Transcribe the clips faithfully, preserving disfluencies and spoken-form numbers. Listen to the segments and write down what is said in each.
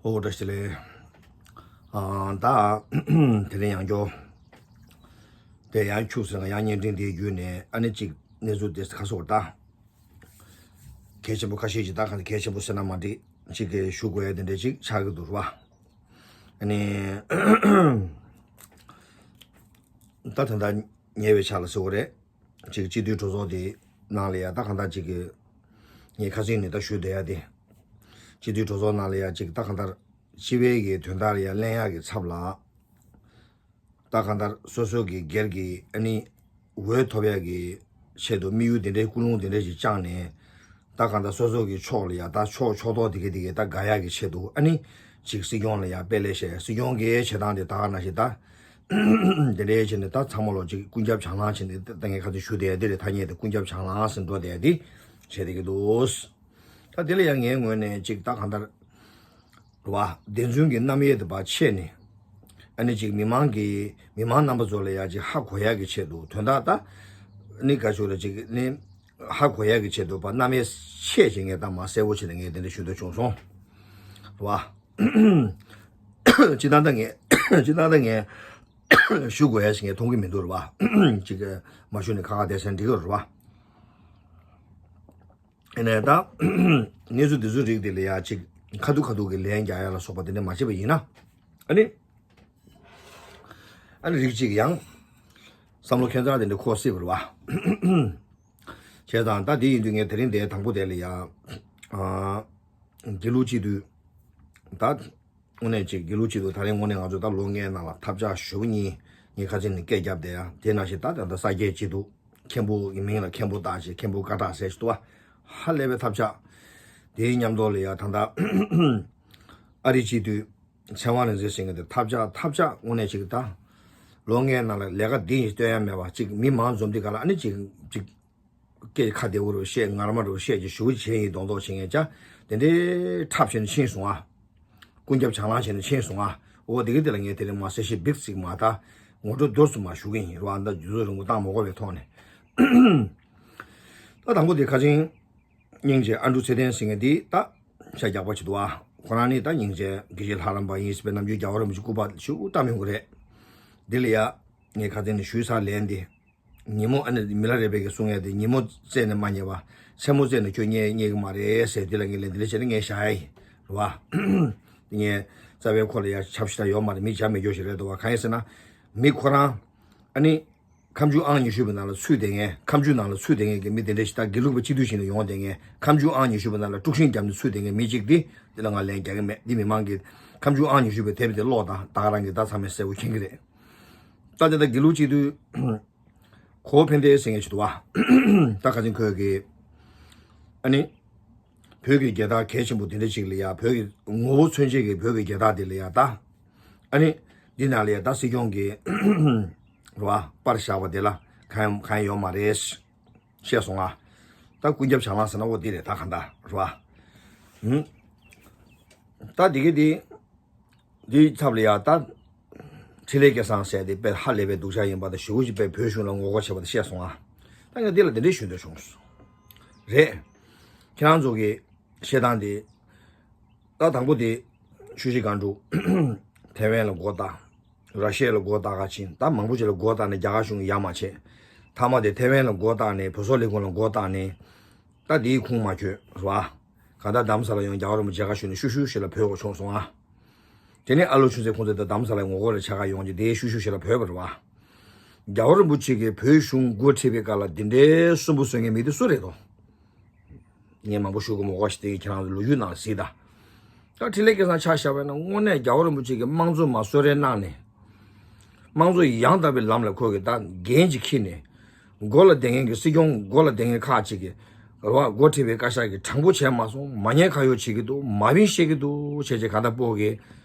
ཨོ་བཀྲ་ཤིས་བདེ་ལེགས། ཨ་ད་དེ་རིང་ཡང་སྐྱོ། དེ་ཡང་ཁྱུག་ཟེར་ང་ཡང་བརྙན་འཕྲིན་དེའི་བརྒྱུད་ནས་ཨ་ནི་གཅིག་གནས་ཚུལ་དེ་ཁ་སོར་ད། གལ་ཆེན་པོ་ཁ་ཤས་ཀྱིས་ད་གང་གལ་ཆེན་པོ་ཟེར་ན་མ་འགྲིག་གཅིག་གིས་ཞུ་དགོས་ཡ་དེ་འདྲ་གཅིག་ཆགས་ཀྱི་འདུག་ར་བ། ཨ་ནི། ད་ད་ལྟ་ཉེ་བའི་ཆར་ལ་ཟེར་བ་རེད། ཅིག་སྤྱི་འཐུས་གྲོས་ཚོགས་དེ་ནང་ལ་ཡ་ད་གང་ལྟར་ཅིག་གི་ངས་ཁ་སང་ནས་ད་ཞུས་བསྡད་ཡ་དེ། སྤྱི་འཐུས་གྲོས་ཚོགས་ནང་ལ་ཡ་ཅིག་ད་གང་ལྟར་སྤྱི་པའི་གི་དོན་དག་ལ་ཡ་གླེང་ཡག་གི་ཚབ་ལ། ད་གང་ལྟར་སོ་སོ་གི་སྒེར་གྱི་ཨ་ནི་འོས་ཐོབ་ཡག་གི་ཆེད་དུ་དམིགས་ཡུལ་དེ་འདྲའི་ཀུན་སློང་དེ་འདྲ་ཞིག་བཅངས་ནས། ད་གང་ལྟར་སོ་སོ་གི་ཕྱོགས་ལ་ཡ་ད་ཕྱོགས་ཕྱོགས་གཏོགས་དེ་ག་དེ་ག་ད་དགའ་ཡག་གི་ཆེད་དུ་ཨ་ནི་ཅིག་སྲིད་སྐྱོང་ལ་ཡ་དཔེ་ལས་བཤད་སྲིད་སྐྱོང་གི་བྱེད་སྟངས་དེ་ད་ག་ནང་བཞིན་ད་དེ་འདྲའི་བྱས་ནས་ད་ཚང་མ་ལོ་ཅིག་ཀུན་ཁྱབ་བྱང་ལངས་བྱས་ནས་ད་ངས་ཁ་ཚོད་ཞུ་བསྡད་ཡ་དེ་རེད། ཐ་སྙད་དེ་ཀུན་ཁྱབ་བྱང་ལངས་ཟེར་འགྲོ་བསྡད་ཡ་དེ་བྱས་བསྡད་ཀྱི་འདུག་ད་དེ་ལ་ཡང་ངའི་ངོས་ནས་ཅིག་ད་གང་ལྟར་རེད་བ། བདེན་རྫུན་གྱི་རྣམ་དབྱེ་དེ་བ་ཕྱེ་ནས། ཨ་ནི་ཅིག་མི་མང་གི་མི་མང་རྣམ་པ་ཚོ་ལ་ཡ་ཅིག་ཧ་གོ་ཡ་གི་ཆེད་དུ་དོན་དག་ད། ནི་ག་ཞུ་ལ་ཅིག་ནི་ཧ་གོ་ཡ་གི་ཆེད་དུ་བ་རྣམ་དབྱེ་ཕྱེ་བྱས་ངས་ད་མ་གསལ་པོ་བྱས་ནས་ངས་དེ་འདྲ་ཞུ་འདོད་བྱུང་སོང་། རེད་བ། སྤྱི་བཏང་ད་ངས་སྤྱི་བཏང་ད་ངས་ཞུ་དགོས་ཡ་ཞིག་ངས་མཐོང་གི་མི་འདུག་རེད་བ། ཅིག་མ་ཞུ་ནས་ཁ་ཁ་བསྡད་ས་འགྲིག་གི་རེད་བ། ཨ་ནི་ད། གནས་ཚུལ་འདི་ཚོའི་རིགས་དེ་ལ་ཡ་ཅིག་ཁ་ཐུག་ཁ་ཐུག་གི་ལན་རྒྱག་ཡ་ལ་སོགས་པ་དེ་འདྲ་མ་བྱས་པ་ཡིན་ན། ཨ་ནི། ཨ་ནི་རིགས་གཅིག་ཡང་། བསམ་བློ་ཁྱད་མཚར་དེ་འདྲ་འཁོར་སྲིད་པ་རེད་བ། བྱས་ཙང་ད་དེ་ཡིན་དུས་ངས་དེ་རིང་འདིའི་དང་པོ་དེ་ལ་ཡ། ཨ། དགེ་ལུགས་སྤྱི་འཐུས། ད། དངོས་གནས་ཅིག་དགེ་ལུགས་སྤྱི་འཐུས་ད་རེས་དངོས་གནས་ང་ཚོ་ད་ལོ་ལྔའི་ནང་ལ་ཐབས་ཆག་ཞེ་པོ་གཉིས་ངས་ཁ་ཚིག་ནས་སྐད་བརྒྱབ་བསྡད་ཡ། དེ་ནང་བཞིན་ད་ད་ལྟ་ས་སྐྱའི་སྤྱི་འཐུས་མཁན་པོ་གི་མིང་ལ་མཁན་པོ་བཏགས་བྱས་མཁན་པོ་ཀ་དག་ཟེར་ཞིག་འདུག་བ། ཧ་ལས་པའི་ཐབས་ཆག་དེའི་མཉམ་དུ་ལ་ཡ་ད་ལྟ་ཨ་རིའི་སྤྱི་འཐུས་ཚེ་དབང་རིག་འཛིན་ཟེར་མཁན་དེ་ཐབས་ཆག་ཐབས་ཆག་དངོས་གནས་ཅིག་ད་ལོ་ལྔའི་ནང་ལ་ལས་ཀ་འདི་ཡིན་སྟོན་ཡ་མེད་པ་ཅིག་མི་མང་འཛོམས་དུས་ག་ལ་ཨ་ནི་ཅིག་ཅིག་སྐད་ཁ་བདེ་བོ་རུ་བཤད་ངར་མ་རུ་བཤད་ཀྱི་ཞུ་བྱེད་ཡིན་གདོང་གདོང་བྱེད་ངེས་ཅག་དེ་འདྲའི་འཁྲབ་བྱས་ནས་ཕྱིན་སོང་ཨ། ཀུན་ཁྱབ་བྱང་ལངས་བྱས་ནས་ཕྱིན་སོང་ཨ། འོ་དེ་གི་དེ་ལ་ངས་དེ་རིང་མ་གསལ་བཤད་འབིག་ཙིག་མ་ད་ངོ་སྤྲོད་མདོར་ཙམ་མ་ཞུ་གི་ཡིན་རོ་ཨ། ད་རྒྱུ་ཚོ་རིང་པོ་བཏང་མ་དགོས་པའི་ཐོག་ནས། ད་དང་པོ་དེ་ཁ་ཆེན་སྙིང་རྗེ་ཨ་འབྲུག་ཚེ་བརྟན་ཟེར་མཁན་འདི་ད་ཤ་རྒྱགས་པ་ཅིག་འདུག་ཨ། ཁོ་རང་ནི་ད་སྙིང་རྗེ་དགེ་བཤེས་ལྷ་རམས་པ་ཡིན་ཟེར་བའི་ནམ་རྒྱུན་རྒྱལ་བ་རིན་པོ་ཆེ་སྐུ་པར་ཞུ་བཏང་མི་འོང་གི་རེད། འདི་ལ་ཡ་ངས་ཁ་སང་ནས་ཞུས་ཚར་ལན་འདི། ཉིན་མོ་ཨ་ནི་མི་ལ་རས་པའི་གི་གསུང་ཡ་དེ་ཉིན་མོ་རྩད་ནས་མ་ཉལ་བ། མཚན་མོ་རྩད་ནས་ཁྱོད་ཉལ་ཉལ་གི་མ་རེད་ཟེར་དེ་ལ་ངས་ལན་འདི་ལ་བྱས་ནས་ངས་བཞག་ཡ་ཡིན། རེད་བ། དེ་ངས་རྩ་བའི་ཁོ་ལ་ཡ་ཆབ་ཞིག་ད་ཡོད་མ་རེད། མི་བྱ་མི་རྒྱུ་ཞིག་རེད་འདུག་བ། གང་ཡིན་ཟེར་ན། མི་ཁོ་རང་། ཨ་ནི། ཁམ་ཆུ་ཨང་ཉི་ཤུ་པའི་ནང་ལ་ཚུད་བསྡད་མཁན། ཁམ་ཆུ་ནང་ལ་ཚུད་བསྡད་མཁན་གྱི་མི་དེ་འདྲ་ཞིག་ད་དགེ་ལུགས་པ་སྤྱི་འཐུས་ཤིག་ནས་ཡོང་བསྡད་མཁན། ཁམ་ཆུ་ཨང་ཉི་ཤུ་པའི་ནང་ལ་དཀྲུག་ཤིང་བརྒྱབ་ནས་ཚུད་བསྡད་མཁན་མི་གཅིག་འདི་འདི་ལ་ང་ལན་རྒྱག་གི་མེད། འདི་མི་མང་གིས་ཁམ་ཆུ་ཨང་ཉི་ཤུ་པའི་དེབ་དེ་ཀློག་དང་ད་ག་རང་གིས་ད་ཚང་མས་གསལ་པོ་མཁྱེན་གྱི་རེད། ད་ལྟ་ད་དགེ་ལུགས་སྤྱི་འཐུས་གོ་ཕན་བདེ་ཟེར་མཁན་ཞིག་འདུག་བ། ད་ཁ་ཆེན་ཁོས་གི་ཨ་ནི། བོད་ཀྱི་རྒྱལ་དར་གལ་ཆེན་པོ་དེ་འདྲ་ཅིག་ལ་ཡ། བོད་ཀྱི་ངོ་བོ་མཚོན་བྱེད་ཀྱི་བོད་ཀྱི་རྒྱལ་དར་དེ་ལ་ཡ་ད། ཨ་ནི། འདི་ནང་ལ་ཡ་ད་སྲིད་སྐྱོང་གི་རེད་བ། པར་བཞག་པ་དེ་ལ་གང་ཡང་གང་ཡང་ཡོད་མ་རེད། བཤད་སོང་ང་། ད་ཀུན་ཁྱབ་བྱང་ལངས་ཟེར་ན་འོ་འདི་རེད་ད་གང་ལྟར་རེད་བ། ཧུམ། ད་འདི་གི་འདི། འདིའི་ཚབ་ལ་ཡ་ད། འཕྲིན་ལས་སྐལ་བཟང་ཟེར་དེ་དཔེ་ཧ་ལས་པའི་སྡུག་ཅག་ཡིན་པ་དང་ཞེ་པོ་ཅིག་དཔེ་བོད་གཞུང་ལ་ངོ་རྒོལ་བྱས་པ་དང་བཤད་སོང་ང་། ད་ངས་འདི་ལ་འདི་འདྲའི་ཞུ་འདོད་བྱུང་སོང་། རེད། ཁྱེད་རང་ཚོ་གི་བཤད་སྟངས་དེ། ད་དང་པོ་དེ། ཆུ་བཞི་སྒང་དྲུག་ཐེ་ཝན་ལ་མགོ་བཏགས། ར་ཤི་ཡ་ལ་མགོ་བཏགས་ག་ཕྱིན། ད་མང་པོ་ཅིག་ལ་མགོ་བཏགས་ནས་རྒྱ་གར་གཞུང་གིས་ཡ་མ་བྱས། མཐའ་མ་དེ་ཐེ་ཝན་ལ་མགོ་བཏགས་ནས་བོད་སོག་ལས་ཁུངས་ལ་མགོ་བཏགས་ནས། ད་དེའི་ཁུངས་མ་འཁྱོལ་རེད་བ། གང་ལྟར་རྡ་རམ་ས་ལ་ཡོང་རྒྱལ་བ་རིན་པོ་ཆེ་མཇལ་ཁ་ཞུས་ནས་ཤུ་ཤུ་ཞིག་ལ་བོད་དགོས་བྱུང་སོང་ང་། དེ་ནས་ཨ་ལོ་ཆུ་ཚོད་ཁོང་ཚོ་དང་རྡ་རམ་ས་ལ་ངོ་རྒོལ་རེ་བྱ་ག་ཡོང་རྗེས་དེའི་ཤུ་ཤུ་ཞིག་ལ་བོད་པ་རེད་བ། རྒྱལ་བ་རིན་པོ་ཆེ་གིས་བོད་གཞུང་འགོ་ཁྲིད་པའི་སྐབས་ལ་འདི་འདྲའི་སུན་པོ་བཟོ་མཁན་མི་དེ་སུ་རེད་དོ། ངས་མང་པོ་ཞུ་དགོས་མོད་ཀོ་ཞིག་དེ་ཁྱེད་རང་ཚོ་ལོ་རྒྱུས་ནང་ལ་གཟིགས་དང་། ད་འཕྲིན་ལས་སྐལ་བཟང་ཆ་བཞག་པ་ཡིན་ན་དངོས་གནས་རྒྱལ་བ་རིན་པོ་ཆེ་གིས་དམངས་གཙོ་མར་གསོལ་རས་གནང་ནས། དམངས་གཙོ་ཡང་དག་པའི་ལམ་ལ་ཁོ་གིས་ད་འགན་ཅིག་འཁྱེར་ནས། མགོ་ལ་བསྡད་མཁན་གྱི་སྲིད་སྐྱོང་མགོ་ལ་བསྡད་མཁན་ཁག་ཅིག་གིས། རེད་བ། འགོ་ཁྲིད་པའི་བཀའ་ཤག་གིས་དྲང་པོ་བྱས་མ་སོང་། མ་ཉེས་ཁ་གཡོག་བྱེད་ཀྱི་འདུག་མ་བིན་བཤད་ཀྱི་འདུག་བྱས་རྗེས་གང་ལྟར་སྤོ་གིས་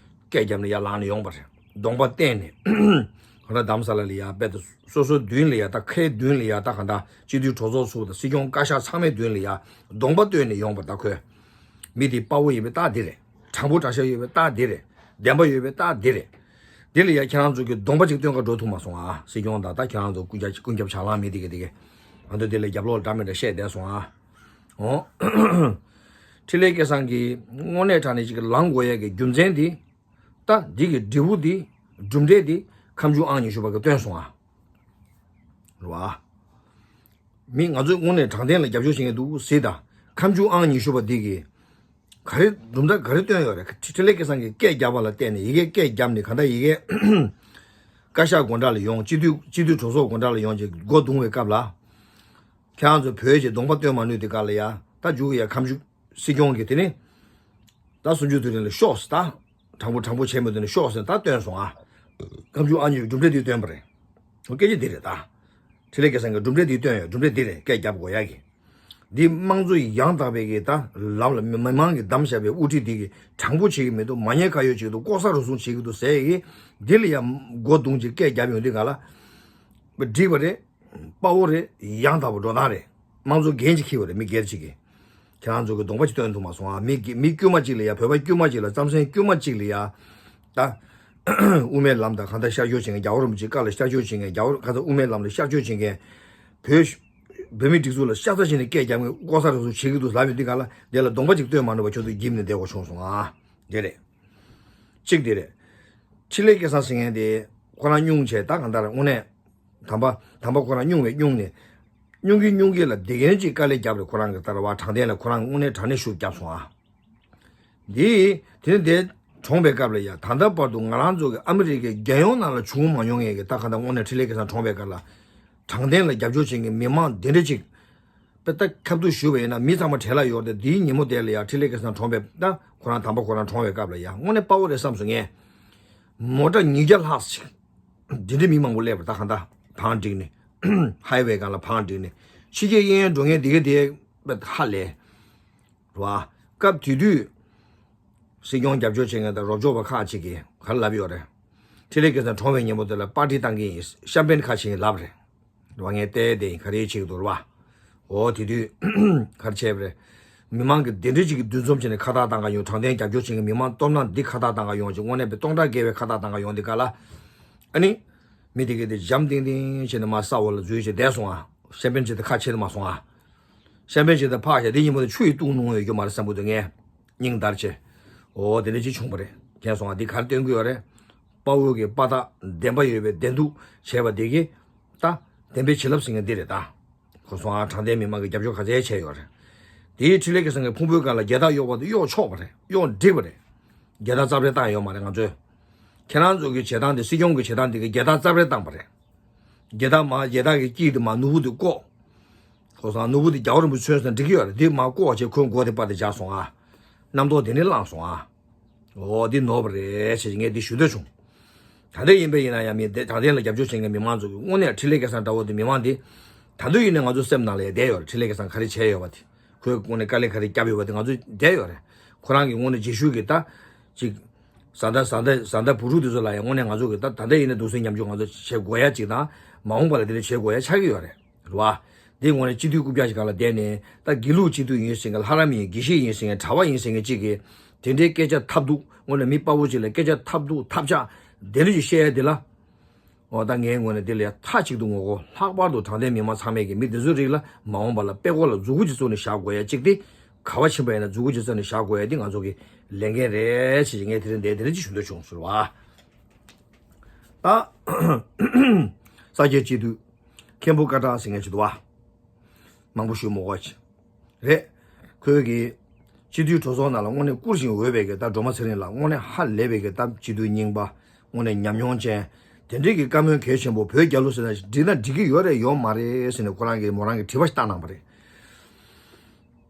སྐད་བརྒྱབ་ནས་ཡར་ལངས་ནས་ཡོང་པ་རེད། གདོང་པ་བསྟན་ནས། ཁོ་ར་རྡ་རམ་ས་ལ་ལ་ཡ་དཔེ་ད་སོ་སོའི་མདུན་ལ་ཡ་ད་ཁའི་མདུན་ལ་ཡ་ད་གང་ལྟར་སྤྱི་འཐུས་གྲོས་ཚོགས་ཚོགས་དང་སྲིད་སྐྱོང་བཀའ་ཤག་ཚང་མའི་མདུན་ལ་ཡ་གདོང་པ་སྟོན་ནས་ཡོང་པ་ད་ཁོས། མི་དེ་དཔའ་བོ་ཡིན་པའི་རྟགས་འདི་རེད། དྲང་པོ་དྲང་བཞག་ཡོད་པའི་རྟགས་འདི་རེད། བདེན་པ་ཡོད་པའི་རྟགས་འདི་རེད། འདི་ལ་ཡ་ཁྱེད་རང་ཚོ་གི་གདོང་པ་གཅིག་སྟོན་ག་འགྲོ་ཐུབ་མ་སོང་ཨ། སྲིད་སྐྱོང་དང་ད་ཁྱེད་རང་ཚོ་ཀུན་ཁྱབ་ཀུན་ཁྱབ་བྱ་ལང་མི་དེ་གི་དེ་གི། ང་ཚོ་འདི་ལ་རྒྱབ་ལོག་འདྲ་མི་འདྲ་བཤད་བསྡད་སོང་ཨ། འོ། འཕྲིན་ལས་སྐལ་བཟང་གིས་དངོས་གནས་དྲང་གནས་ཅིག་ལངས་དགོས་ཡས་ཀྱི་རྒྱུ་མཚན་དེ། ད་འདི་གི་འབྲས་བུ་དེ། གྲུབ་འབྲས་དེ་ཁ་མཆུ་ཨང་ཉི་ཤུ་པ་གིས་བཏོན་སོང་ཨ། རེད་བ། མི་ང་ཚོས་དངོས་གནས་དྲང་བདེན་ལ་རྒྱབ་སྐྱོར་བྱེད་མཁན་འདུག་ཟེར་ད། ཁ་མཆུ་ཨང་ཉི་ཤུ་པ་འདི་གིས་ག་རེ་གྲུབ་འབྲས་ག་རེ་བཏོན་ཡོད་རེད། འཕྲིན་ལས་སྐལ་བཟང་གིས་སྐད་བརྒྱབ་པ་ལ་བརྟེན་ནས་ཡི་གེ་སྐད་བརྒྱབ་ནས། གང་ལྟར་ཡི་གེ་བཀའ་ཤག་སྒོ་འགྲམ་ལ་ཡོང་། སྤྱི་འཐུས་སྤྱི་འཐུས་གྲོས་ཚོགས་སྒོ་འགྲམ་ལ་ཡོང་བྱས་སྒོ་བརྡུང་བའི་སྐབས་ལ། ཁྱེད་རང་ཚོ་བོད་ཀྱི་གདོང་པ་སྟོན་མ་ནུས་དེ་ག་ལ་ཡ། ད་འཇུག་ཡ་ཁ་མཆུ་སྲིད་སྐྱོང་གིས་དེ་ནི། ད་གསུམ་བཅུ་དུས་དྲན་ལ་ཤོག་ཟེར། ད་དྲང་པོ་དྲང་པོ་བྱས་མི་འདུག་ན་ཤོག་ཟེར་ད་བཏོན་སོང་ཨ། ཁ་མཆུ་ཨང་ཉི་ཤུ་གྲུབ་འབྲས་དེ་བཏོན་པ་རེད། འོ་སྐད་ཆ་འདི་རེད་ད། འཕྲིན་ལས་སྐལ་བཟང་གིས་གྲུབ་འབྲས་འདི་བཏོན་ཡོད། གྲུབ་འབྲས་འདི་རེད། སྐད་བརྒྱབ་དགོས་ཡ་གི། འདི་དམངས་གཙོ་ཡང་དག་པའི་གི་ད་ལམ་ལ་མི་མི་མང་གིས་བདམས་བཞག་པའི་དབུ་ཁྲིད་འདི་གིས་དྲང་པོ་བྱེད་ཀྱི་མི་འདུག་མ་ཉེས་ཁ་གཡོགས་བྱེད་ཀྱི་འདུག་ཟེར་ཡ་གི། འདི་ལ་ཡ་མགོ་རྡུང་བྱས་སྐད་བརྒྱབ་ཡོང་དུས་ག་ལ། འགྲིག་པ་རེད། དཔའ་བོ་རེད། ཡང་དག་པའི་འགྲོ་སྟངས་རེད། དམངས་གཙོ་འགན་ཅིག་འཁྱེར་བ་རེད། མི་སྒེར་ཅིག་གིས། ཁྱེད་རང་ཚོ་གི་གདོང་པ་ཅིག་སྟོན་ཐུབ་མ་སོང་ཨ། མི་སྒེ་མི་དཀྱུས་མ་ཅིག་ལ་ཡ། བོད་པ་དཀྱུས་མ་ཅིག་ལ། རྩམ་ཟན་དཀྱུས་མ་ཅིག་ལ་ཡ། ད་དབུ་མའི་ལམ་དང་གང་ལྟར་ཤར་བསྐྱོད་བྱེད་མཁན། རྒྱལ་བ་རིན་པོ་ཆེའི་བཀའ་ལ་ཤར་བསྐྱོད་བྱེད་མཁན། རྒྱལ་བ་གང་ལྟར་དབུ་མའི་ལམ་ལ་ཤར་བསྐྱོད་བྱེད་མཁན། བོད་བོད་མི་སྒྲིག་འཛུགས་ལ་ཤ་ཚ་བྱས་ནས་སྐད་རྒྱབ་མཁན་ལྐོག་ཟ་རུལ་སུངས་བྱེད་ཀྱི་འདུག་ལབ་ཡོང་དུས་ག་ལ། དེ་ལ་གདོང་པ་ཅིག་སྟོན་མ་ནུས་པ་ཁྱོད་ཚོ་འགྱིབ་ནས་བསྡད་དགོས་བྱུང་སོང་ཨ། དེ་རེད། གཅིག་དེ་རེད། འཕྲིན་ལས་སྐལ་བཟང་ཟེར་མཁན་དེ་ཁོ་རང་སྙུང་བྱས། ད་གང་ལྟར་དངོས་གནས། དམ་པ་དམ་པ་ཁོ་རང་སྙུང་བས་སྙུང་ནས། སྙུང་གིན་སྙུང་གིན་ལ་དེ་གན་ཅིག་དཀའ་ལས་བརྒྱབ་རེད། ཁོ་རང་གི་ལྟར་བ་དྲང་བདེན་ལ་ཁོ་རང་དངོས་གནས་དྲང་གནས་ཤུགས་བརྒྱབ་སོང་ཨ། འདི་དེ་ནི་དེ་གྲོངས་པའི་སྐབས་ལ་ཡ། ད་ལྟ་བར་དུ་ང་རང་ཚོ་གི་ཨ་མི་རི་ཀའི་རྒྱལ་ཡོངས་ནང་ལ་བྱུང་མ་མྱོང་ངེས་ཀྱི། ད་གང་ལྟར་དངོས་གནས་འཕྲིན་ལས་སྐལ་བཟང་གྲོངས་པའི་སྐབས་ལ། དྲང་བདེན་ལ་རྒྱབ་སྐྱོར་བྱེད་མཁན་མི་མང་དེ་འདྲ་ཅིག་དཔེ་ད་ཁ་ཐུག་ཞུས་པ་ཡིན་ན་མི་ཚང་མ་བྲེལ་ལ་ཡོད་རེད། དེའི་ཉིན་མོ་དེ་ལ་ཡ་འཕྲིན་ལས་སྐལ་བཟང་གྲོངས་པའི། ད་ཁོ་རང་དམ་པ་ཁོ་རང་གྲོངས་པའི་སྐབས་ལ་ཡ། དངོས་གནས་དཔའ་བོ་རེད་བསམ་སོང་ངས། མོ་ཊ་ཉིས་བརྒྱ་ལྷག་ཅིག་འདི་འདྲའི་མི་མང་པོ་སླེབས་པ། ད་གང་ལྟར་བང་བསྒྲིགས་ནས། ཧའི་ཝེ་སྒང་ལ་བང་བསྒྲིགས་ནས། ཕྱི་རྒྱལ་གཡས་གཡོན་འགྲོ་མཁན་དེ་ག་དེ་དཔེ་ཧ་ལས། རེད་བ། སྐབས་དེ་དུས་སྲིད་སྐྱོང་རྒྱབ་སྐྱོར་བྱེད་མཁན་དང་རོགས་སྐྱོར་བ་ཁག་ཅིག་གིས་ག་རེ་ལབ་ཡོད་རེད། འཕྲིན་ལས་སྐལ་བཟང་གྲོངས་པའི་ཉིན་མོ་དེ་ལ་པར་ཊི་བཏང་གི་ཡིན། ཤམ་པེན་ཁ་ཕྱེ་ཡིན་ལབ་རེད། རེད་བ། ངས་བལྟས་བསྡད་ཡིན། ག་རེ་བྱེད་ཀྱི་འདུག་རེད་བ། འོ་དེ་དུས་ག་རེ་བྱས་པ་རེད། མི་མང་གིས་དེ་འདྲ་ཅིག་གིས་འདུ་འཛོམས་བྱས་ནས་ཁ་བཏགས་བཏང་ག་ཡོང་། དྲང་བདེན་རྒྱབ་སྐྱོར་བྱེད་མཁན་མི་མང་སྟོབས་ན་འདི་ཁ་བཏགས་བཏང་ག་ཡོང་ཅིག་དངོས་གནས་དཔེ་སྟོང་ཕྲག་བརྒལ་བའི་ཁ་བཏགས་བཏང་ག་ཡོང་དེ་ག་ལ། ཨ་ནི། མི་དེ་གས་དེ་འཇམ་ཐིང་ཐིང་བྱས་ནས་མར་ས་འོག་ལ་འཛུལ་བྱས་བསྡད་སོང་ཨ། ཤམ་པེན་ཅིག་དེ་ཁ་ཕྱེ་དེ་མར་སོང་ཨ། ཤམ་པེན་ཅིག་དེ་ཕར་བཞག་དེ་ཉིན་མོ་དེ་ཆུ་ཡིས་བཏུང་གནང་ཡོད་རྒྱུ་མ་རེད་བསམ་གི་འདུག་ངས་སྙིང་འདར་བྱས། འོ་དེ་འདྲ་ཅིག་བྱུང་བ་རེད། མཁྱེན་སོང་ཨ། འདི་ག་རེ་སྟོན་གི་ཡོད་རེད། དཔའ་བོ་གི་དཔའ་རྟགས། བདེན་པ་ཡོད་པའི་བདེན་སྡུག་བྱས་པ་དེ་གིས། ད་བདེན་པའི་བྱིན་རླབས་ཟེར་མཁན་འདི་རེད་ད། གོ་སོང་ཨ། དྲང་བདེན་མི་མང་གིས་རྒྱབ་སྐྱོར་ག་ཚད་བྱས་ཡོད་རེད། དེའི་འཕྲིན་ལས་སྐལ་བཟང་གི་ཕུང་པོའི་སྒང་ལ་རྒྱལ་རྟགས་གཡོགས་པ་དེ་གཡོགས་ཆོག་པ་རེད། གཡོགས་འགྲིག་པ་རེད། རྒྱལ་རྟགས་རྩ་བྲལ་བཏང་ཡོད་མ་རེད་ང་ཚོས། ཁྱེད་རང་ཚོ་གི་བྱེད་སྟངས་དེ། སྲིད་སྐྱོང་གི་བྱེད་སྟངས་དེ་གིས་རྒྱལ་རྟགས་རྩ་བྲལ་བཏང་པ་རེད། རྒྱལ་རྟགས་མར། རྒྱལ་རྟགས་ཀྱི་དཀྱིལ་དེ་མར་ནོར་བུ་དེ་བཀོག་གོ་སོང་ཨ། ནོར་བུ་དེ་རྒྱལ་བ་རིན་པོ་ཆེ་མཚོན་སོང་ན་འགྲིག་གི་ཡོད་རེད། དེ་མར་བཀོག་བྱས་ཁོའི་མགོ་དེ་སྤར་ཏེ་བཞག་སོང་ཨ། རྣམ་རྟོག་དེ་ནས་བསླངས་སོང་ཨ། འོ་འདི་ནོར་བ་རེད་ཟེར་ངས་འདི་ཞུ་འདོད་བྱུང་། ད་ལྟ་ཡིན་པ་ཡིན་ན་ཡང་མི་དེ་དྲང་བདེན་ལ་རྒྱབ་སྐྱོར་བྱེད་མཁན་མི་མང་ཚོ་གི་དངོས་གནས་འཕྲིན་ལས་སྐལ་བཟང་འདྲ་བོ་དེ་མི་མང་དེ། ད་དུང་ཡིན་ན་ང་ཚོ་སེམས་ནང་ལ་ཡང་བསྡད་ཡོད་རེད། འཕྲིན་ལས་སྐལ་བཟང་ག་རེ་བྱས་ཡོད་པ་དེ། ཁོས་དངོས་གནས་དཀའ་ལས་ག་རེ་བརྒྱབ་ཡོད་པ་དེ་ང་ཚོ་བསྡད་ཡོད་རེད། ཁོ་རང་གི་དངོས་གནས་རྗེས་ཤུལ་གྱི་ད་ཅིག་བཟའ་ཟླ་བཟའ་ཟླ་བཟའ་ཟླ་བུ་ཕྲུག་དེ་ཚོ་ལ་ཡང་དངོས་གནས་ང་ཚོ་གི་ད་ད་ལྟ་ཡིན་ན་འདུག་སེ་མཉམ་སྤྱོད་ང་ཚོ་བྱེད་དགོས་ཡ་ཅིག་དང་། མ་འོངས་པ་ལ་དེ་འདྲ་བྱེད་དགོས་ཡ་ཆགས་ཀྱི་ཡོད་རེད། རེད་བ། འདི་དངོས་གནས་སྤྱི་འཐུས་རྐུབ་བཀྱག་ཅིག་སྒང་ལ་བསྡད་ནས། ད་དགེ་ལུགས་སྤྱི་འཐུས་ཡིན་ཟེར་མཁན། ལྷ་རམས་ཡིན། དགེ་བཤེས་ཡིན་ཟེར་མཁན། གྲྭ་པ་ཡིན་ཟེར་མཁན་ཅིག་གིས་དེ་འདྲའི་སྐད་ཆ་ཐབས་སྡུག་དངོས་གནས་མི་དཔའ་བོ་ཅིག་ལ་སྐད་ཆ་ཐབས་སྡུག་ཐབས་ཆག་དེ་འདྲ་ཅིག་བཤད་ཡ་དེ་ལ། འོ་ད་ངས་དངོས་གནས་དེ་ལ་ཡ་མཐའ་གཅིག་ཏུ་ངོ་རྒོལ། ལྷག་པར་དུ་དྲང་བདེན་མི་མང་ཚང་མས་ཀྱི་མི་དེ་ཚོའི་རིགས་ལ་མ་འོངས་པ་ལ་དཔྲལ་མགོ་ལ་མཛུ་གུ་ཅིག་བཙུགས་ནས་བཞག་དགོས་ཡ་གཅིག་དེ། ག་བ་ཕྱིན་པ་ཡིན་ན་མཛུ་གུ་ཅིག་བཙུགས་ནས་བཞག་དགོས་ཡ་དེ་ང་ཚོ་གི་ལས་འགན་རེད་ཟེར་ངས་དེ་རིང་འདིར་དེ་འདྲ་ཅིག་ཞུ་འདོད་བྱུང་ཟེར་བ། ད་ས་སྐྱའི་སྤྱི་འཐུས་མཁན་པོ་སྐད་གྲགས་ཟེར་མཁན་ཅིག་འདུག་བ། མང་པོ་ཞུ་མི་དགོས་ཅིག་རེད། ཁོས་གི་སྤྱི་འཐུས་གྲོས་ཚོགས་ནང་ལ་དངོས་གནས་བཀུར་ཞིང་འོས་པའི་གི་ད་སྒྲོལ་མ་ཚེ་རིང་ལགས། དངོས་གནས་ཧ་ལས་པའི་གི་ད་སྤྱི་འཐུས་རྙིང་པ། དངོས་གནས་ཉམས་མྱོང་ཅན། དེ་འདྲའི་གི་བཀའ་མོལ་གལ་ཆེན་པོ། བོད་རྒྱལ་ལོ་ཟེར་ན་འགྲིག་ན་འགྲིག་གི་ཡོད་རེད་ཡོད་མ་རེད་ཟེར་ནས་ཁོ་རང་གིས་མོ་རང་གི་དྲི་བ་ཞིག་བཏང་གནང་བ་རེད།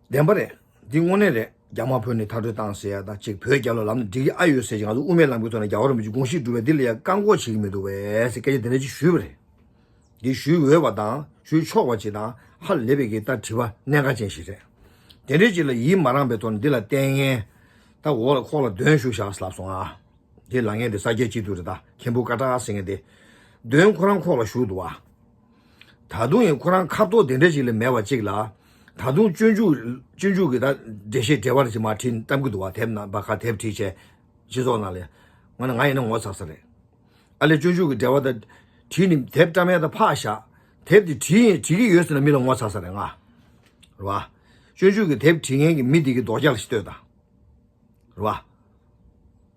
བདེན་པ་རེད། འདི་དངོས་གནས་རེད། རྒྱ་དམར་བོད་ནས་མཐའ་སྐྲོད་བཏང་ཟེར་ཡ་དང་གཅིག་བོད་རྒྱལ་ལོ་ལབ་ན་འགྲིག་གི་ཨ་ཡོད་ཟེར་གྱི། ང་ཚོ་དབུ་མའི་ལམ་གྱི་ཐོག་ནས་རྒྱལ་བ་རིན་པོ་ཆེ་དགོངས་ཞེས་སྒྲུབ་པའི་འདི་ལ་ཡ་བཀག་འགོག་བྱེད་ཀྱི་མི་འདུག་བས་ཟེར་སྐད་ཆ་དེ་འདྲ་ཅིག་ཞུས་པ་རེད། འདི་ཞུས་འོས་པ་དང་ཞུས་ཆོག་པ་ཅིག་དང་། ཧ་ལས་པའི་གི་ད་དྲི་བ་གནད་འགག་ཅན་ཞིག་རེད། དེ་འདྲའི་ཅིག་ལ་ཡིད་མ་རངས་པའི་ཐོག་ནས་འདི་ལ་བརྟེན་མཁན། ད་འོག་ལ་ཁོག་ལ་གདོན་ཞུགས་བཞག་ལབ་སོང་ཨ། དེ་ལབ་མཁན་དེ་ས་སྐྱའི་སྤྱི་འཐུས་རེད། ད་མཁན་པོ་སྐད་གྲགས་ཟེར་མཁན་དེ། གདོན་ཁོ་རང་ཁོག་ལ་ཞུགས་འདུག་བ། ད་དུང་ཡང་ཁོ་རང་ཁ་ཐོག་དེ་འདྲ་ཞིག་ལས་མེད་པ་ཅིག་ལ། ད་དུང་སྤྱོད་འཇུག་སྤྱོད་འཇུག་གི་ད་འགྲེལ་བཤད་འགྲེལ་པ་ཅིག་མར་བྲིས་བཏང་གི་འདུག་བ། དེབ་ནང་པ་ཁ་དེབ་བྲིས་བྱས། སྤྱི་ཚོགས་ནང་ལ། ང་ནི་ང་ཡིན་ན་ངོ་ཚ་ས་རེད། ཨ་ལས་སྤྱོད་འཇུག་གི་འགྲེལ་པ་ད་བྲིས་ནས་དེབ་བཀྲམ་ཡ་ད་ཕར་བཞག་དེབ་དེ་བྲིས་ཡིན་བྲིས་ཀྱི་ཡོད་ཟེར་ན་མི་ལ་ངོ་ཚ་ས་རེད་ང་། རེད་བ། སྤྱོད་འཇུག་གི་དེབ་བྲིས་མཁན་གྱི་མི་དེ་གི་རྡོག་རྒྱག་ལ་ཞིག་ལྟོས་དང་། རེད་བ།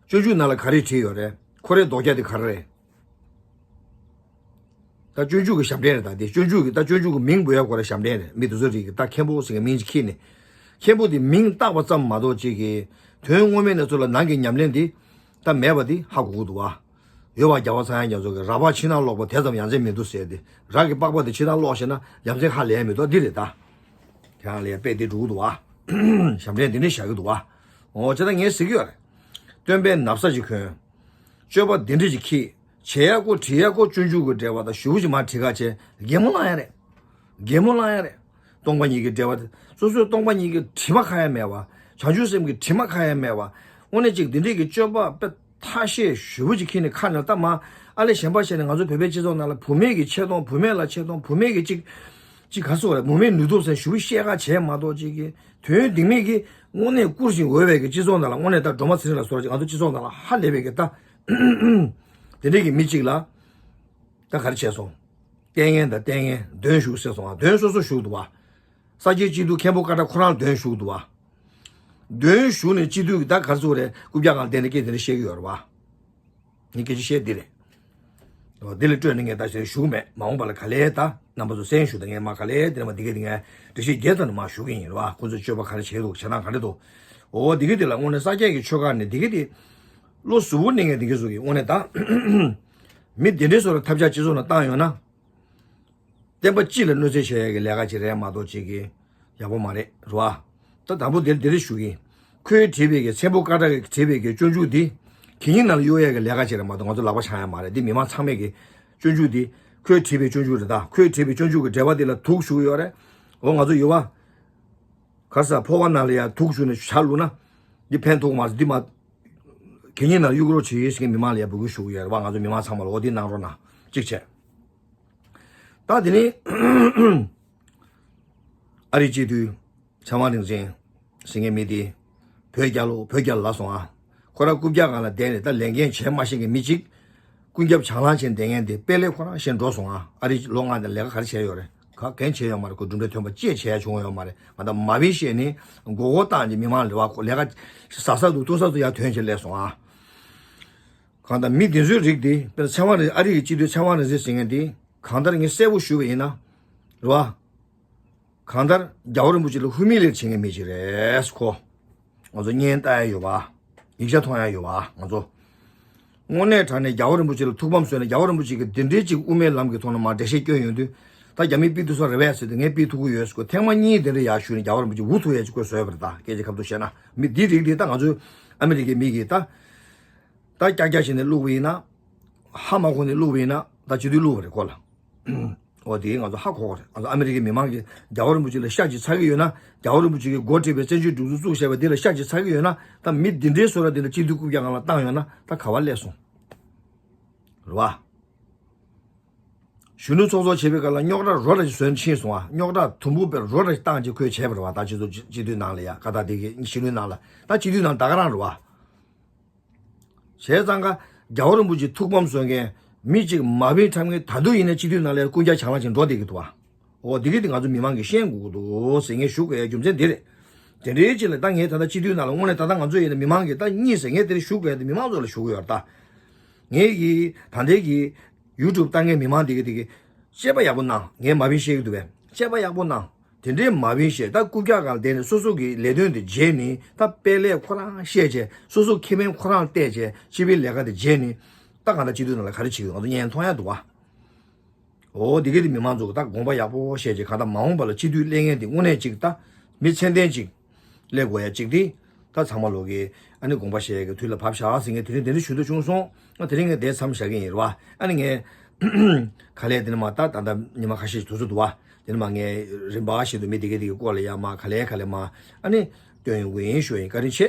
སྤྱོད་འཇུག་ནང་ལ་ག་རེ་བྲིས་ཡོད་རེད། ཁོ་རའི་རྡོག་རྒྱག་དེ་ག་རེ་རེད། ད་སྤྱོད་འཇུག་གི་ཞབས་འདྲེན་རེད། ད་དེ་སྤྱོད་འཇུག་གི་ད་སྤྱོད་འཇུག་གི་མིང་འབོད་ཡ་ཁོ་ར་ཞབས་འདྲེན་རེད། མི་དེ་ཚོ་རིགས་ཀྱི་ད་མཁན་པོ་ཟེར་མཁན་མིང་ཅིག་ཁྱེར་ནས། མཁན་པོ་དེ་མིང་བཏགས་པ་ཙམ་མ་གཏོགས་ཅིག་གི་དོན་དངོས་མེད་ན་ཚོ་ལ་ནང་གི་ཉམས་ལེན་དེ་ད་མེད་པ་དེ་ཧ་གོ་གི་འདུག་བ། ཡོད་པ་རྒྱལ་བ་ཚངས་དབྱངས་རྒྱ་མཚོ་གི་རག་པ་ཕྱི་ནང་ཀློག་པ་དེ་ཙམ་ཡ་མཚན་མི་འདུག་ཟེར་ཏེ། རག་གི་པགས་པ་དེ་ཕྱི་ནང་ཀློག་ཤེས་ན་ཡ་མཚན་ཧ་ལས་མི་འདུག་འདི་རེད་ད། ཁྱེད་རང་ལ་ཡ་དཔེ་དེ་འགྲོ་གི་འདུག་བ། ཞབས་འདྲེན་འདི་འདྲ་བཞག་གི་འདུག་བ། འོ་ཅེ་ད་ངས་ཟེར་གི་ཡོད་རེད། སྟོན་པའི་ན་བཟའ་ཅིག་གོན། སྤྱོད་པ་འདི་འདྲ་ཅིག་གིས། བྱེད་ཡག་པོ་བྲིས་ཡག་པོ་སྤྱོད་འཇུག་གི་འགྲེལ་པ་དང་ཞུ་བ་ཅིག་མར་བྲིས་ཁ་བྱས་གད་མོ་བསླང་ཡ་རེད། གད་མོ་བསླང་ཡ་རེད། སྟོང་པ་ཉིད་ཀྱི་འགྲེལ་པ་དེ་སོ་སོའི་སྟོང་པ་ཉིད་ཀྱི་དྲི་མ་ཁ་ཡ་མེད་པ། བྱང་ཆུབ་སེམས་ཀྱི་དྲི་མ་ཁ་ཡ་མེད་པ། དངོས་གནས་ཅིག་འདི་འདྲས་ཀྱི་སྤྱོད་པ་དཔེ་ཐ་ཤལ་ཞུ་བ་ཅིག་གིས་ནི་ཁ་ནས་ད་མ་ཨ་ལས་གཞན་པ་བཤད་ནས། ང་ཚོ་བོད་པའི་སྤྱི་ཚོགས་ནང་ལ་བུད་མེད་ཀྱི་ཆེ་མཐོང་། བུད་མེད་ལ་ཆེ་མཐོང་། བུད་མེད་ཀྱི་ཅིག་ཅིག་ག་སོ་རེད། བུད་མེད་ནུས་སྟོབས་ཟེར་ཞུ་བ་བཤད་ཁ་བྱས་མ་གཏོགས་ཅིག་གི་དོན་སྡིག་མེད་ཀྱི་དངོས་གནས་བཀུར་ཞིང་འོས་པའི་གི་སྤྱི་ཚོགས་ནང་ལ། དངོས་གནས་ད་སྒྲོལ་མ་ཚེ་རིང་ལ་སོགས་ཅིག་ང་ཚོ་སྤྱི་ཚོགས་ནང་ལ་ཧ་ལས་པའི་གི་ད། དེ་འདྲས་ཀྱི་མི་གཅིག་ལ་ད་ག་རེ་བྱས་སོང་། ལྟས་ངན་དང་ལྟས་ངན་འདོན་ཞུགས་ཟེར་སོང་ང་། འདོན་སོ་སོ་ཞུགས་འདུག་བ། ས་སྐྱའི་སྤྱི་འཐུས་མཁན་པོ་ཀ་ཏྲ་ཁོ་རང་འདོན་ཞུགས་འདུག་བ། འདོན་ཞུགས་ནས་སྤྱི་འཐུས་ཀྱི་ད་ག་རེ་ཟེར་རེད། རྐུབ་བཀྱག་སྒང་བསྡད་ནས་སྐད་དེ་འདྲ་བཤད་ཀྱི་ཡོད་རེད་བ། ངས་སྐད་ཆ་བཤད་འདི་རེད། འོ་འདི་ལ་སྤྲོས་ནས་ངས་ད་ཞུགས་མེད། མ་འོངས་པ་ལ་ག་ལེར་ད་རྣམ་པ་ཚོ་གསན་ཞུ་དང་། ངས་མ་ག་ལེར་འདི་ནས་མ་འདི་ག་འདི་ངས་འགྲེལ་བཤད་རྒྱས་ཙམ་ནས་མ་ཞུ་གི་ཡིན་རེད་བ། ཁོ་ཚོས་སྤྱོད་པ་ག་རེ་བྱས་འདུག་བྱེད་སྟངས་ག་རེ་འདུག་འོ་འདི་ག་འདི་ལ་དངོས་གནས་ས་སྐྱ་གི་ཆོས་ཁ་ནས་འདི་ག་འདི་བློ་གཟུ་བོ་གནས་མཁན་འདི་ག་ཚོ་གི་དངོས་གནས་ད། མི་འདི་འདྲའི་བཟོ་འདྲ་ཐབས་ཆག་སྤྱི་ཚོགས་ནང་བཏང་ཡོད་ན། བསྟན་པ་སྤྱི་ལ་གནོད་འཚེ་བྱེད་ཡ་གི་ལས་ཀ་ཅིག་རེད་མ་གཏོགས་ཅིག་གི་ཡག་པོ་མ་རེད་རེད་བ། ད་དང་པོ་འདིར་འདི་རེ་ཞུ་གི་ཡིན། ཁོས་བྲིས་པའི་གི་མཚན་པོ་ཀ་ཏྲ་གིས་བྲིས་པའི་གི་སྤྱོད་འཇུག་འདི་གད་སྙིགས་ནང་ལ་གཡུག་ཡ་གི་ལས་ཀ་ཅིག་རེད་མ་གཏོགས་ང་ཚོ་ལག་པ་འཆང་ཡ་མ་རེད། འདི་མི་མང་ཚང་མས་གི་སྤྱོད་འཇུག་འདི་ཁོས་བྲིས་པའི་སྤྱོད་འཇུག་རེད། ད་ཁོས་བྲིས་པའི་སྤྱོད་འཇུག་གི་འགྲེལ་པ་འདི་ལ་དུག་ཞུགས་ཡོད་རེད། འོ་ང་ཚོ་ཡོད་བ། ག་ས་ཕོར་པ་ནང་ལ་ཡ་དུག་ཞུགས་ནས་ཇ་བླུགས་ན་འདི་ཕན་ཐོགས་མ་རེད། འདི་མ་གད་སྙིགས་ནང་གཡུག་རོགས་བྱེད་ཟེར་མཁན་མི་མང་ལ་ཡ་འབོད་སྐུལ་ཞུ་གི་ཡོད་རེད་བ། ང་ཚོ་མི་མང་ཚང་མ་ལ་འོ་འདི་གནང་རོགས་གནང་གཅིག་བྱས། ད་དེ་ནི་ཨ་རིའི་སྤྱི་འཐུས་ཚེ་དབང་རིག་འཛིན་ཟེར་མཁན་མི་དེ་བོད་རྒྱལ་ལོ། བོད་རྒྱལ་ལ་སོང་ཨ། ཁོ་རང་རྐུབ་བཀྱག་སྒང་ལ་བསྡད་ནས་ད་ལས་འགན་བྱེད་མ་ཤེས་མཁན་མི་གཅིག་ཀུན་ཁྱབ་བྱང་ལམ་བྱས་བསྡད་མཁན་དེ་དཔེ་ལས་ཁོ་རང་གཞན་འགྲོ་སོང་ཨ། ཨ་རི་ལོ་ལྔ་ནས་ལས་ཀ་ག་རེ་བྱས་ཡོད་རེད། ག་གན་བྱས་ཡོད་མ་རེད། ཁོ་གྲུབ་འབྲས་ཐོན་པ་ཅི་བྱས་བྱུང་ཡོད་མ་རེད། ང་ད་མ་བིན་ཤེས་ནི་མགོ་སྐོར་བཏང་གི་མི་མང་ལ་བ་ཁོ་ལས་ཀ་ཟ་ས་འདུག་འཐུང་ས་འདུག་ཡར་ཐོན་བྱས་སླེབས་སོང་ཨ། གང་ལྟར་མི་འདི་ཚོའི་རིགས་འདི་དཔེར་ན་ཚེ་དབང་རིག་ཨ་རི་གི་སྤྱི་འཐུས་ཚེ་དབང་རིག་འཛིན་ཟེར་མཁན་འདི་གང་ལྟར་ངས་གསལ་པོ་ཞུ་བ་ཡིན་ན་རེད་བ། གང་ལྟར་རྒྱལ་བ་རིན་པོ་ཆེ་ལ་ཧུ་མི་ལེ་བྱེད་མཁན་མི་ཞིག་རེད་ཁོ། ང་ཚོ་བརྙན་ལྟ་ཡ་ཡོད་པ། ཡིག་ཆ་མཐོང་ཡ་ཡོད་པ་ང་ཚོ། དངོས་གནས་དྲང་གནས་རྒྱལ་བ་རིན་པོ་ཆེ་ལ་ཐུགས་ཕམ་བཟོས་ནས་རྒྱལ་བ་རིན་པོ་ཆེ་གིས་འདི་འདྲའི་ཅིག་དབུ་མའི་ལམ་གྱི་ཐོག་ནས་མར་འགྲེལ་བཤད་བསྐྱོན་ཡོང་དུས། ད་རྒྱ་མིས་ཕུད་ཐུབ་ས་རེད་པས་ཟེར་དུས་ངས་ཕུད་ཐུབ་ཀྱི་ཡོད་ཟེར་གོ། ཐེངས་མ་གཉིས་དེ་འདྲ་ཡར་ཞུས་ནས་རྒྱལ་བ་རིན་པོ་ཆེ་འུ་ཐུག་ཡ་ཅིག་ཁོས་བཟོས་པ་རེད། ད་སྐད་ཆ་ཁ་ཐུག་བཤད་ན་མི་འདིའི་རིགས་འདི་ད་ང་ཚོའི་ཨ་མི་རི་ཀའི་མི་གིས་ད། ད་ཀྱག་ཀྱག་བྱས་ནས་བླུགས་པ་ཡིན་ན། ཧ་མ་གོ་ནས་བླུགས་པ་ཡིན་ན་ད་སྤྱི་འཐུས་བླུགས་པ་རེད་ཁོ་ལ། འོ་དེ་ང་ཚོ་ཧ་གོ་གི་རེད། ང་ཚོ་ཨ་མི་རི་ཀའི་མི་མང་གིས་རྒྱལ་བ་རིན་པོ་ཆེ་ལ་ཤ་ཅིག་ཚ་གི་ཡོད་ན། རྒྱལ་བ་རིན་པོ་ཆེ་གིས་འགོ་ཁྲིད་པའི་བཙན་བྱོལ་སྒྲིག་འཛུགས་བཙུགས་བཞག་པ་དེ་ལ་ཤ་ཅིག་ཚ་གི་ཡོད་ན། ད་མི་འདི་འདྲའི་བཟོ་འདྲ་འདི་ལ་སྤྱི་འཐུས་རྐུབ་བཀྱག་སྒང་ལ་བཏང་ཡོད་ན་ད་ག་བ་སླེབས་སོང་། རེད་བ། གཞོན་ནུ་ཚོགས་གཙོ་བྱེད་པའི་སྐབས་ལ་རྙོག་དྲ་རོ་འདྲ་ཞིག་བཟོས་ནས་ཕྱིན་སོང་ཨ། རྙོག་དྲ་དུམ་བུ་དཔེ་རོ་འདྲ་ཞིག་བཏང་རྗེས་ཁོས་བྱས་པ་རེད་བ། ད་སྤྱི་ཚོགས་སྤྱི་འཐུས་ནང་ལ་ཡ་ཀ་ད་དེ་གི་གཞོན་ནུའི་ནང་ལ་ད་སྤྱི་འཐུས་ནང་ད་ག་རང་རེད་བ། བྱས་ཙང་ཀ་རྒྱལ་བ་རིན་པོ་ཆེ་ཐུགས་ཕམ་བཟོ་མཁན་མི་གཅིག་མ་བིན་ཁྲབ་མཁན་ད་དུང་ཡིན་ན་སྤྱི་འཐུས་ནང་ལ་ཀུན་ཀྱང་བྱང་ལ་ཅིག་འགྲོ་བསྡད་ཀྱི་འདུག་བ། འོ་དེ་གི་དེ་ང་ཚོ་མི་མང་གིས་ཤེས་དགོས་ཀྱི་འདུག་ཟེར་ངས་ཞུ་དགོས་ཡ་རྒྱུ་མཚན་དེ་རེད། དེ་འདྲའི་ཅིག་ལ་ད་ངས་ད་ལྟ་སྤྱི་འཐུས་ནང་ལ་དངོས་གནས་ད་ལྟ་ང་ཚོ་ཡིན་ན་མི་མང་གིས་ད་གཉིས་ཟེར་ངས་དེ་རེད་ཞུ་དགོས་ཡ་དེ་མི་མང་ཚོ་ལ་ཞུ་གི་ཡོད་རེད་ད། ངས་གི་ད་ལྟའི་གི་ཡུ་ཊུབ་ལྟ་མཁན་མི་མང་དེ་གི་དེ་གི་དཔྱད་པ་ཡག་པོ་གནང་། ངས་མ་བིན་བཤད་ཀྱི་འདུག་བས། དཔྱད་པ་ཡག་པོ་གནང་། དེ་འདྲའི་མ་བིན་བཤད་ད་རྐུབ་བཀྱག་སྒང་བསྡད་ནས་སོ་སོ་གི་ལས་དོན་དེ་བརྗེད་ནས་ད་དཔེ་ལས་ཁོ་རང་བཤད་བྱས་སོ་སོ་ཁེ་ཕན་ཁོ་རང་བལྟས་བྱས་སྤྱི་པའི་ལས་ཀ་དེ་བརྗེད་ནས་ད་གང་ལྟར་སྤྱི་འཐུས་ནང་ལ་ག་རེ་བྱེད་ཀྱི་ཡོད་ང་ཚོ་བརྙན་མཐོང་ཡ་འདུག་བ། འོ་དེ་ག་དེ་མི་མང་ཚོ་གི་ད་དགོངས་པ་ཡག་པོ་བཞེས་བྱས་གང་ལྟར་མ་འོངས་པ་ལ་སྤྱི་འཐུས་སླེབས་མཁན་དེ་དངོས་གནས་ཅིག་ད་མི་ཚད་ལྡན་ཅིག་སླེབས་དགོས་ཡ་ཅིག་དེ་ད་ཚང་མ་ལོག་གི་ཨ་ནི་དགོངས་པ་བཞེས་ཡ་གི་དུས་ལ་བབ་ཤག་ཟེར་མཁན་དེ་རིང་དེ་འདྲ་ཞུ་འདོད་བྱུང་སོང་། ང་དེ་རིང་ངས་དེ་མཚམས་བཞག་གི་ཡིན་རེད་བ། ཨ་ནི་ངས་ག་ལེ་དེ་ནས་མ་ད་ད་ད་ཉི་མ་ཁ་ཤས་ཤིག་དུས་ཚོད་འདུག་བ། དེ་ནས་མ་ངས་རིམ་པ་བཞིན་དུ་མི་དེ་ག་དེ་གི་སྐོར་ལ་ཡ་མ་ག་ལེ་ག་ལེ་མ་ཨ་ནི་སྟོན་ཡོང་གི་ཡིན་ཞུ་ཡིན། བཀའ་དྲིན་ཆེ།